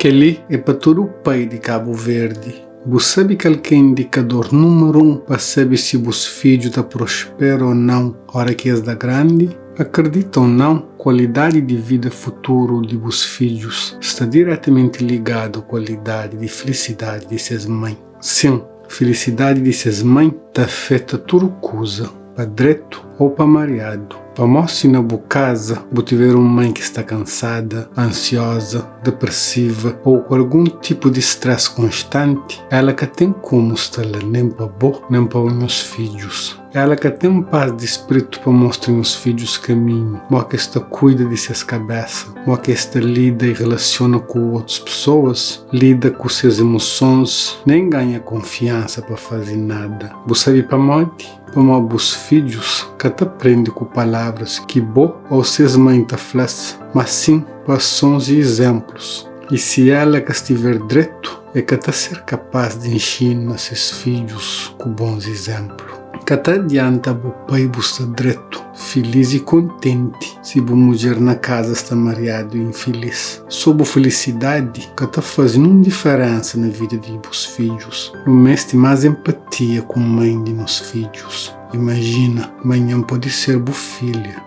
Kel-li é pa tudu pai di Kabu Verdi. Bu sabe kal ki é indikador númeru un pa sabe si bus fidju ta prospera ô nau óra ki es da grandi? Akredita ô nau, kualidadi di vida futuru di bus fidjus sta diretamenti ligadu a kualidadi di filisidadi di ses mãe. Sin, filisidadi di ses mãe ta afeta tudu kuza, pa dretu ô pa mariadu. Pamó si na bu kaza bu tiver un mãe ki sta kansada, ansioza, depresiva ô ku algun tipu di stress konstanti, ela ka ten komu sta la nen pa bo nen pa nhos fidjus. Ela ka ten pas di spritu pa mostra nhos fidjus kaminhu, mo ki es ta kuida di ses kabesa, mo ki es ta lida i relasiona ku otus pesoas, lida ku ses emosons, nen ganha konfiansa pa faze nada. Bu sabe pamodi? Pamodi bus fidjus ka ta prende ku palavras ki bo ô ses mãe ta fla-s, má sin pa asons i izénplus. I si ela ka stiver dretu, el ka ta ser kapás di inxina ses fidjus ku bons izénplu. Ka ta adianta bo pai bu sta dretu, filís i kontenti si bu mudjer na kaza sta mariadu i infilís. Sô bu filisidadi ka ta faze nun diferénsa na vida di bus fidjus. Nu meste más empatia ku mãe di nos fidjus. Imajina, manhan pode ser bu filha.